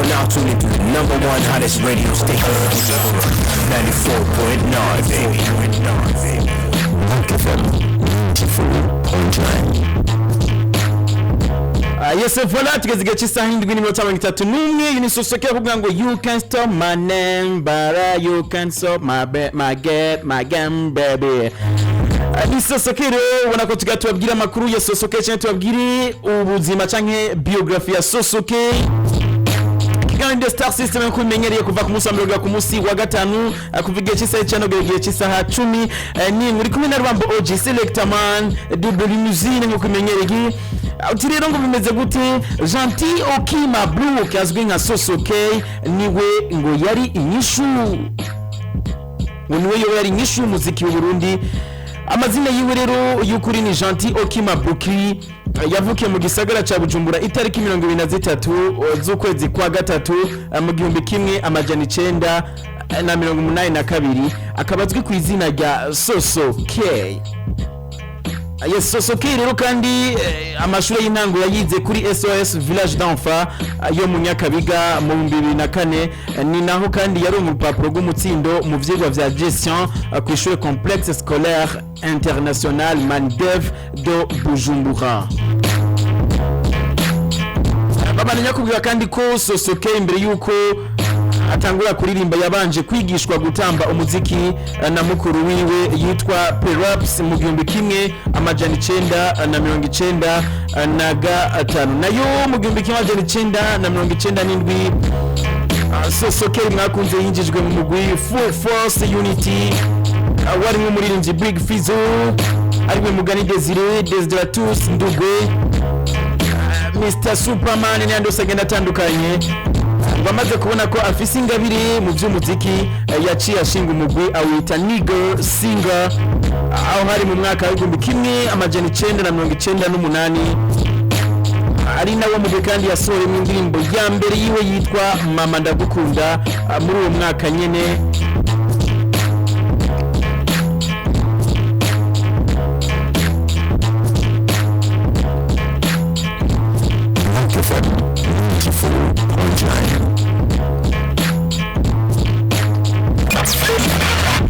You're now tuning to the number one hottest radio station. 94.9, baby. Rock FM 94.9. Ah, yes, voilà, tugeze igihe cy'isaha 7:31. Iyi ni Sosoke kuvuga ngo "You can stop my name but you can stop my, my get my game, baby." Ah, ni Sosoke rero, ubona ko tugira tubabwire amakuru ya Sosoke cyangwa tubabwire ubuzima canke biografi ya Sosoke. Kiganiro Star System, nkuko bimenyereye kuva ku munsi wa mbere kugera ku munsi wa gatanu, kuva igihe cy'isaha 9 kugera igihe cy'isaha 11. Uri kumwe na Rwambo OG Selector Man Double Limousine, nkuko bimenyereye. Uti rero ngo bimeze gute? Gentil Okima Blue azwi nka Sosoke niwe ngo yari inyishu, ngo niwe yoba yari inyishu y'umuziki w'u Burundi. Amazina yiwe rero y'ukuri ni Gentil Okima Buki. Yavukiye mu gisagara ca Bujumbura itariki 23 z'ukwezi kwa gatatu mu 1982, akaba azwi ku izina rya Soso K. Yes, Soso K rero kandi amashuri y'intango yayize kuri SOS Village d'Enfants yo mu Nyakabiga mu 2004. Ni naho kandi yari urupapuro rw'umutsindo mu vyigwa vya gestion ku ishure Complexe Scolaire International Mandev de Bujumbura. Babandanya kubwira kandi ko Sosoke imbere yuko atangura kuririmba yabanje kwigishwa gutamba umuziki na mukuru wiwe yitwa Peraps mu 1995, nayo mu 1997 Sosoke mwakunze yinjijwe mu mugwi Full Force Unity, warimwo umuririmbyi Big Fizzo, ariwe Mugani Desire, Desideratus Ndugwe, Mr Superman n'ayandi yose agenda atandukanye. Bamaze kubona ko afise ingabire mu by'umuziki, yaciye ashinga umugwi awita Nigger Singer, aho hari mu mwaka wa 1998, ari nawo mugwi kandi yasohoyemo indirimbo ya mbere yiwe yitwa "Mama Ndagukunda" muri uwo mwaka nyene. Rock FM 94.9.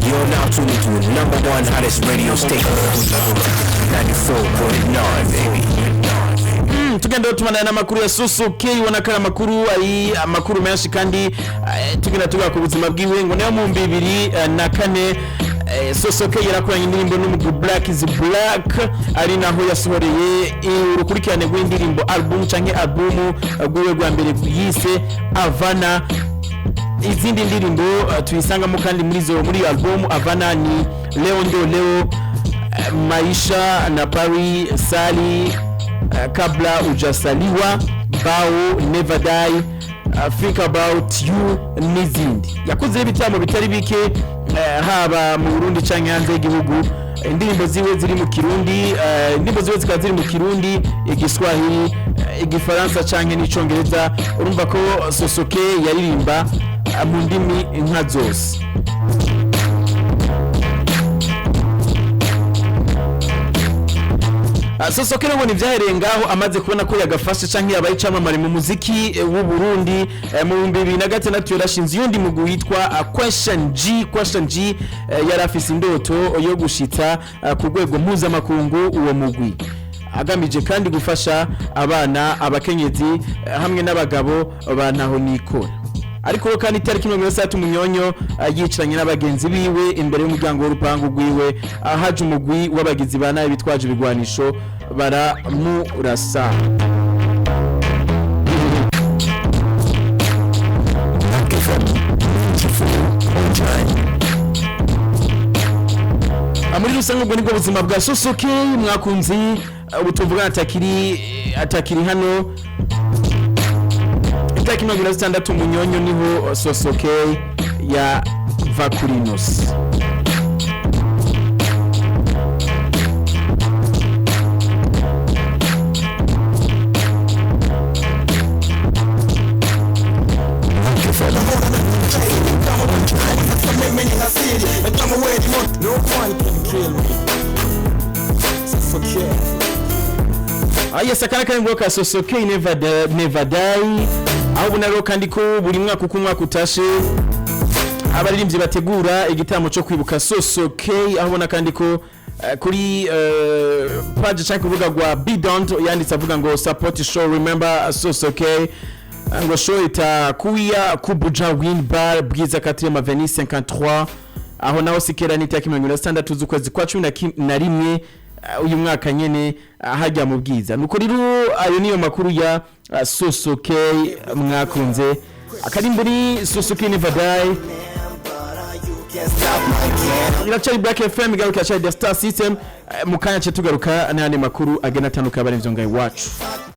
You're now tuning to the number one hottest radio station. 94.9, baby. Tugenda tumana n'amakuru ya Sosoke, ubona ko ari amakuru, ari amakuru menshi kandi tugenda tuvuga ku buzima bwiwe. Ngo nayo mu 2004 Sosoke yarakoranye indirimbo n'umugwi Black is Black, ari naho yasohoreye urukurikirane rw'indirimbo, album canke album rwiwe rwa mbere yise Avana. Izindi ndirimbo tuyisangamo kandi muri iyo album Avana ni Leo Ndo Leo, Maisha na Paris, Sali, Kabla Ujasaliwa, Bao, Never Die, Think About You n'izindi. Yakoze ibitaramo bitari bike haba mu Burundi canke hanze y'igihugu. Indirimbo ziwe ziri mu Kirundi, indirimbo ziwe zikaba ziri mu Kirundi, Igiswahili, Igifaransa canke n'Icongereza. Urumva ko Sosoke yaririmba mu ndimi nka zose. Sosoke rero ngo ntibyahereye ngaho. Amaze kubona ko yagafashe canke yabaye icamamare mu muziki w'u Burundi, mu 2006 yarashinze uyundi mugwi witwa Question G. Question G yari afise indoto yo gushitsa ku rwego mpuzamakungu uwo mugwi, agamije kandi gufasha abana, abakenyezi hamwe n'abagabo ba ntaho nikora. Ariko we kandi itariki 30 Munyonyo yicaranye n'abagenzi biwe imbere y'umuryango w'urupangu rwiwe, ahaje umugwi w'abagizi ba nabi bitwaje ibigwanisho baramurasa. Rock FM 94.9. Muri rusange ubwo nibwo buzima bwa Sosoke mwakunzi. Ubu tuvuga atakiri hano. Itariki 26 Munyonyo niho Sosoke yava kuri inosi. Rock FM 94.9. No one can kill me. Suffocate. Yes, akana karimbo ka Sosoke, Never Die, Never Die. Aho ubona rero kandi ko buri mwaka uko umwaka utashe abaririmbyi bategura igitaramo cyo kwibuka Sosoke. Aho ubona kandi ko kuri page cyangwa kuvuga rwa Bidont yanditse avuga ngo "Support show, remember Sosoke", ngo show itakuya ku Buja Win Bar, Bwiza, 4 Avenue 53. Aho naho sikera ni itariki 26 z'ukwezi kwa 11 uyu mwaka nyene, hajya mu Bwiza. Nuko rero ayo niyo makuru ya Sosoke. Mwakunze akarimbo ni Sosoke, Never Die. Iracari Black FM, igaruka iracari The Star System. Mu kanya ce tugaruka n'ayandi makuru agenda atandukanye abaremvyo ngaho iwacu.